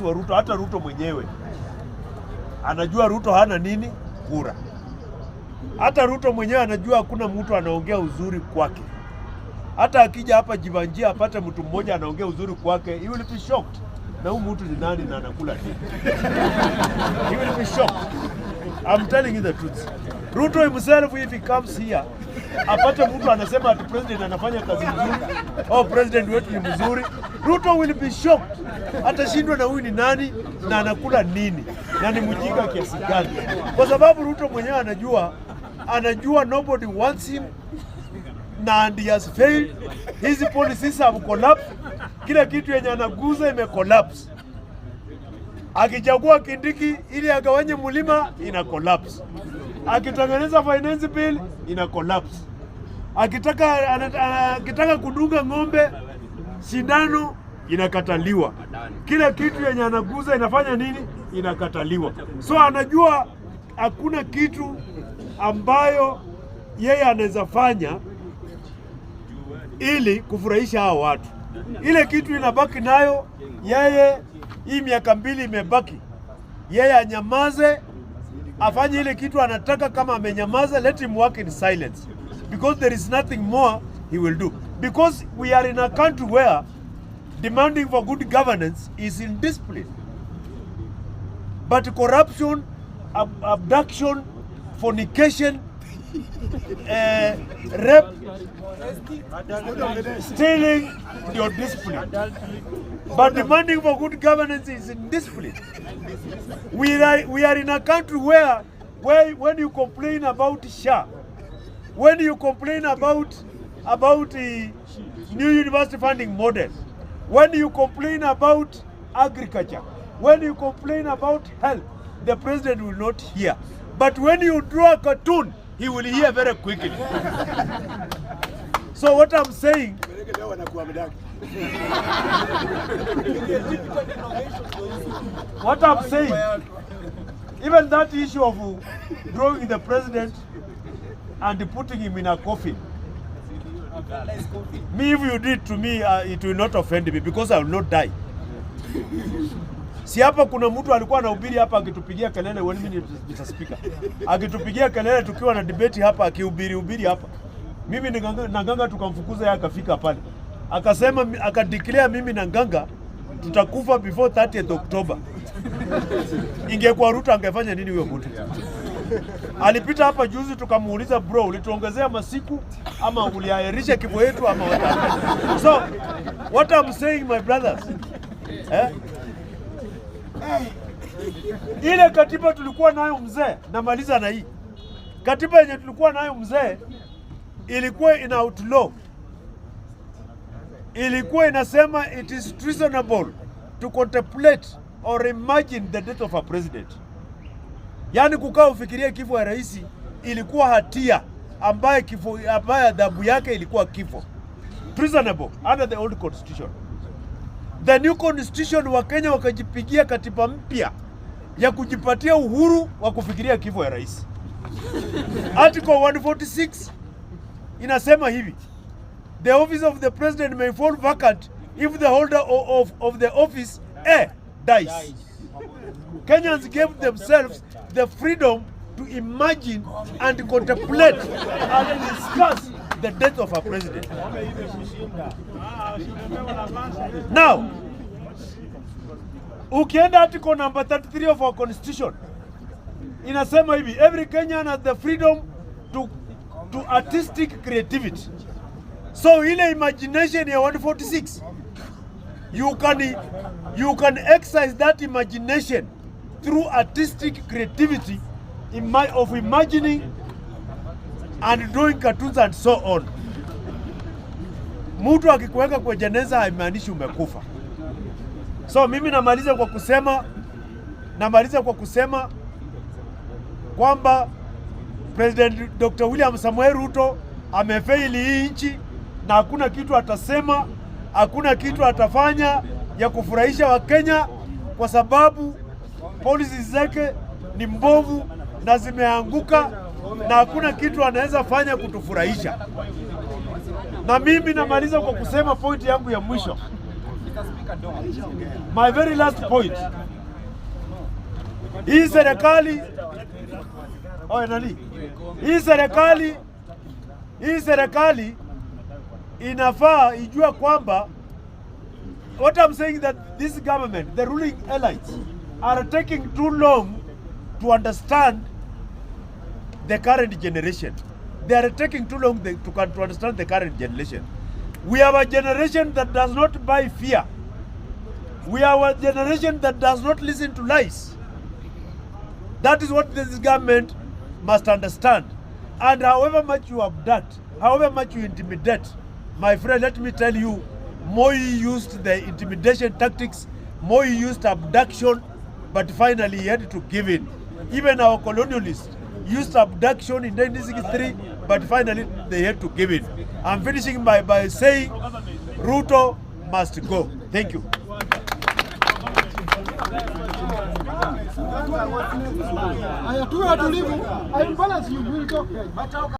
Wa Ruto, hata Ruto mwenyewe anajua Ruto hana nini kura. Hata Ruto mwenyewe anajua hakuna mtu anaongea uzuri kwake. Hata akija hapa Jeevanjee apate mtu mmoja anaongea uzuri kwake, he will be shocked. Na huyu mtu ni nani na anakula nini? He will be shocked. I'm telling you the truth. Ruto himself, if he comes here, apate mtu anasema ati president anafanya kazi nzuri, oh, president wetu ni mzuri, Ruto will be shocked. Atashindwa na huyu ni nani na anakula nini na ni mjinga kiasi gani, kwa sababu Ruto mwenyewe anajua nobody wants him na and he has failed. His policies have collapsed. Kila kitu yenye anaguza ime collapse. Akichagua Kindiki ili agawanye mlima, ina collapse. Akitengeneza finance bill, ina collapse. Akitaka kudunga ng'ombe sindano, inakataliwa. Kila kitu yenye anaguza inafanya nini? Inakataliwa. So anajua hakuna kitu ambayo yeye anaweza fanya ili kufurahisha hao watu. Ile kitu inabaki nayo yeye, hii miaka 2 imebaki, yeye anyamaze, afanye ile kitu anataka. Kama amenyamaza, let him work in silence because there is nothing more he will do, because we are in a country where demanding for good governance is indiscipline, but corruption, abduction, fornication, rape, stealing your discipline. But demanding for good governance is indiscipline. We are in a country where when you complain about SHA, when you complain about the new university funding model, when you complain about agriculture, when you complain about health, the president will not hear. But when you draw a cartoon, he will hear very quickly. So what I'm saying, what I'm saying, even that issue of drawing the president and putting him in a coffin, me, if you did to me, it will not offend me because I will not die. Si hapa kuna mtu alikuwa anahubiri hapa akitupigia kelele, one minute, Mr. Speaker, akitupigia kelele tukiwa na debate hapa, akihubiri hubiri hapa, mimi ni na Nganga tukamfukuza yeye, akafika pale akasema, akadeclare mimi na Nganga tutakufa before 30th October. Ingekuwa Ruto angefanya nini huyo mtu? Alipita hapa juzi tukamuuliza, "Bro, ulituongezea masiku ama uliahirisha kifo yetu ama what happened?" So what I'm saying, my brothers, eh? Ile katiba tulikuwa nayo mzee, namaliza na hii katiba yenye tulikuwa nayo mzee, ilikuwa ina outlaw, ilikuwa inasema it is treasonable to contemplate or imagine the death of a president. Yaani kukaa ufikirie kifo ya rais ilikuwa hatia ambaye adhabu yake ilikuwa kifo. Treasonable under the old constitution. The new constitution, Wakenya wakajipigia katiba mpya ya kujipatia uhuru wa kufikiria kifo ya rais. Article 146 inasema hivi: "The office of the president may fall vacant if the holder of the office A dies." Kenyans gave themselves the freedom to imagine and contemplate and discuss the death of a president. Now, ukienda article number 33 of our constitution, inasema hivi: "Every Kenyan has the freedom to artistic creativity." So ile imagination ya 146, you can exercise that imagination through artistic creativity of imagining and doing cartoons and so on. Mtu akikuweka kwa jeneza haimaanishi umekufa. So mimi namaliza kwa kusema kwamba President Dr. William Samoei Ruto amefeili hii nchi na hakuna kitu atasema, hakuna kitu atafanya ya kufurahisha Wakenya kwa sababu policies zake ni mbovu na zimeanguka na hakuna kitu anaweza fanya kutufurahisha. Na mimi namaliza kwa kusema point yangu ya mwisho. My very last point. Hii serikali, oh, nani? Hii serikali inafaa ijua kwamba, what I'm saying, that this government, the ruling elites, are taking too long to understand the current generation. They are taking too long to understand the current generation. We have a generation that does not buy fear. We are a generation that does not listen to lies. That is what this government must understand. And however much you abduct, however much you intimidate, my friend, let me tell you, Moi used the intimidation tactics, Moi used abduction, but finally he had to give in. Even our colonialists used abduction in 1963, but finally they had to give in. I'm finishing by saying Ruto must go. Thank you. Haya, tuwe watulivu. I will balance you. We will talk.